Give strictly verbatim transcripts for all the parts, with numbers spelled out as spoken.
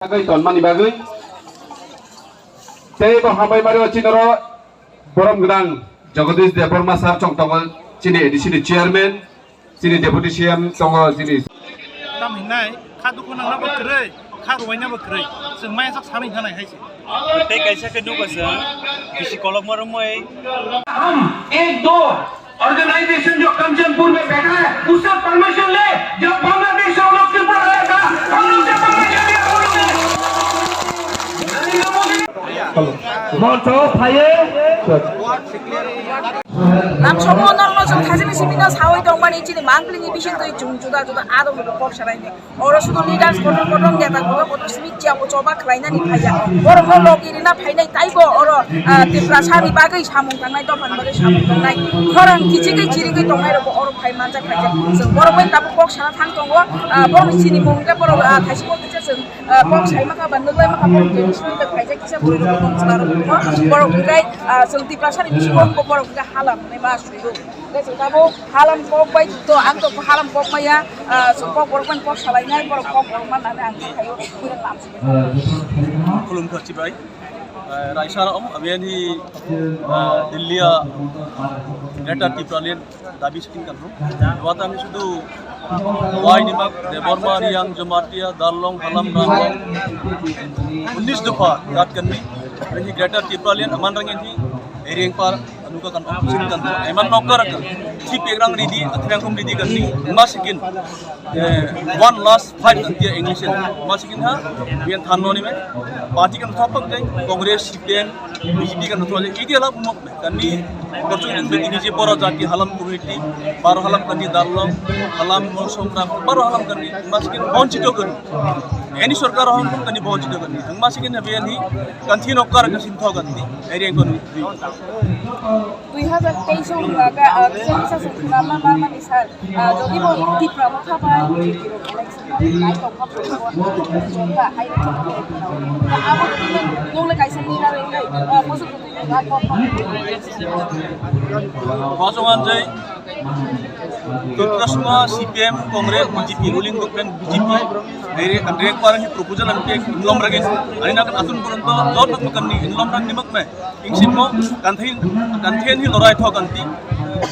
Bagwi tonmani bagwi. Tei bo hambai mari o chinoro borom gwnang Jagadish Debbarma sir chong tongo, chini A D C ni chairman, chini deputy C M tongo, chini Tam hinai kha dukhu nangna bo kwrwi, kha ruwaina bo kwrwi. Chwng maya sak sanwi thanai hai se. Tei kaisa khe nukha chwng bisi kolokma romwi. हम एक दो ऑर्गेनाइजेशन जो कंचनपुर में बैठा है, उससे परमिशन ले, जब बांग्लादेश से हम लोग त्रिपुरा आया था, हम लोग से परमिशन लिया, हम लोग से। नरेंद्र Modi. Hello. Moncho, Phaye. Lamsomo norno chwng thaisini simi no sawi tongmani chini mangpili ni bising twi chwng juda juda adong kok sarai ni. Oro sudu leaders kotor kotor neta kotor kotor simi chiya bo choba khlainani phaiya. Borokno logi rina phainai taibo oro, ah, Tiprasa ni bagwi samung tangnai, dophani bagwi samung tangnai. Khorang kichigwi chirigwi tongnai rokbo oro phai manjak phaikhe chwng borok bai tabuk kok sana thang tongo. Ah, borokni sinimung khe borok, ah, thaisimo kisa chwng, ah, kok saima kha ba nuglaima kha borok jeni simi bai phaijak kisa borok rok tong chwla rok tongo. Borok hwnkhe, ah, chwng Tiprasa ni bisingo borok hwnkhe halam hwnwi ma sui rw. Hwnkhe chwng tabuk halam kok bai to, ang to halam kok maya, ah, chwng kok borok mani kok salainai, borok kok borok mani nani ang kok khaio, buino lam sini. Khulumkha chibai. Eh, raisa rom, abian hi, eh, Delhi a Greater Tipraland dabi skin kan rom. Wata ami sudu wai ni mak, Debbarma, Reang, Jamatia, Darlong, Halam, Ranglong. Unis dopha, kat kan ni. Ini Greater Tipraland, aman rang ini, Reang par, Anuka kan opposition kan, eman nokar kan, si pegrang ridi, atrang kum ridi kan ni, masikin, eh, one last fight kan dia English ni, masikin ha, bian than no ni me, party kan thopang dai, Congress, C P M, B J P kan thopang dai, idi ala mok me, kan ni, korchung ni me ini je pora jati halam community, baro halam kan ni Darlong, halam mosong ram, baro halam kan ni, masikin bonchito kan, any sorkar hon kan ni bonchito kan ni, masikin ha bian hi, kan thi nokar kan sim thok kan ni, area kan ni. Dui hajar teis o hwnga khe, ah, kisa kisa se khwnama ma mani sir. Ah, jodi bo Tipra Motha bai B J P rok election nai tongkha, jota hai rok tongkha. Abo tini nung le kaisa nina rengwi, ah, musu kutui nung a kok ma. Kosowan jai, Tiprasuma C P M, Congress, B J P, ruling government B J P, rek, rek parang hi proposal ang ke inglom ragin. Ani nakan atun koron to, jor nak makan ni inglom rang ni mak me. Ingsimo kanthi, kanthi anhi lorai tho kanthi.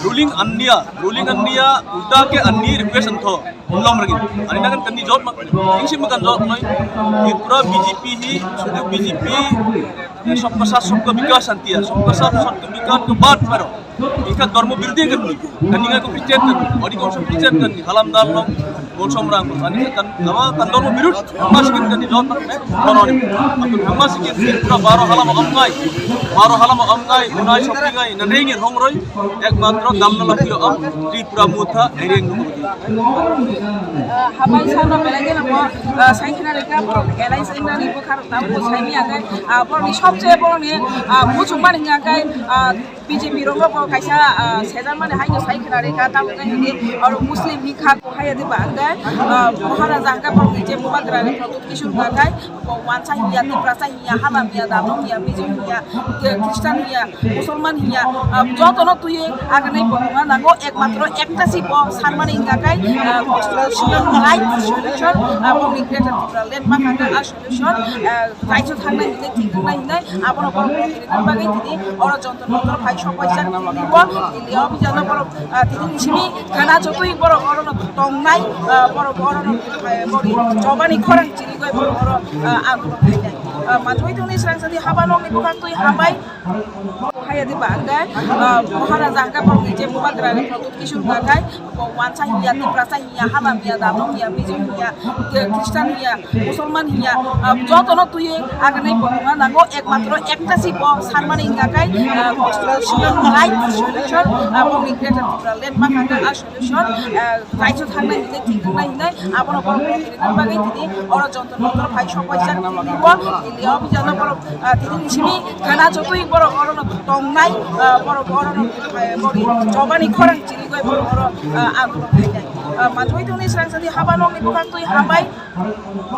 Ruling anniya, ruling anniya, ulta ke anni request antho. Ulom ragin. Ani nagan kanthi jot mak. Ingsimo kan jot noi. Tripura B J P hi, sudu B J P, eh, sabka saath sabka vikas antiya. Sabka saath sabka vikas ke baad paro. Ingka dharma birodhi kanthi. Kanthi ko Christian kanthi. Ori ko Christian kanthi. Halam Darlong. Golsom rang, ani kan, nama kan dol birut, mas kin kan di dol tak me, kono ni. Aku mas kin Tripura baro halam amngai, baro halam amngai, unai shopping ngai, nandengi hongroi, ekmatro damna lapio am, Tripura Motha, ereng. Ah, habai sana belai gana mo, ah, sai khna reka, borok elai sai na ribo khar, tam ko sai ni akai, ah, borok ni sobse borok ni, ah, muchung mani akai, ah, B J P rok bo kaisa, ah, sejak mani hai no sai khna reka, tamo khe hini oro Muslim hi kha ko hai de ba ang khe, ah, Maharaja hwnkhe borok ni je Bubagra ni Pradyut Kishore hwnkha khe bo wansa hiya, Tiprasa hiya, Halam hiya, Darlong hiya, Mizo hiya, Christian hiya, Musulman hiya, ah, joto no twiwi aganai bo wngna nango, ekmatro ekta si bo sanmani hwnkha khe, ah, constitutional right solution, ah, borok ni Greater Tipraland ma hwnkha khe, ah, solution, ah, Raijak thangnai hinwi, thik wngna hinwi, abono borok rok rinani bagwi tini oro jontor montor phai sok paijak tini bo, tini o bijano borok, ah, tini simi khana jotoi borok orono tongnai, ah, borok orono, eh, bori chobani khorang chirigwi borok oro, ah, andolon khainai. Ah, manthoi tongni srang sadi haba nokni bwkhak twi hambai. Haya di ba hwnkhe, ah, Maharaja hwnkhe borokni je Bubagra ni Pradyut Kishore hwnkha khe, bo wansa hiya, Tiprasa hiya, Halam hiya, Darlong hiya, Mizo hiya, Christian hiya, Musulman hiya, ah, jotono twiwi aganai bo wngna nango, ekmatro ekta si bo sanmani hwnkha khe, ah, constitutional right solution, ah, boni Greater Tipraland ma hwnkha khe, ah, solution, ah, raijak thangnai hinwi, thik wngna hinwi, abono borok rok rinani bagwi tini oro jontor montor phai sok paijak tini bo, tini o bijano borok, ah, tini simi khana jotoi borok orono tongnai, ah, borok orono, eh, bori chobani khorang chirigwi borok oro, ah, andolon khainai. Ah, manthoi tongni srang sadi haba nokni bwkhak twi hambai.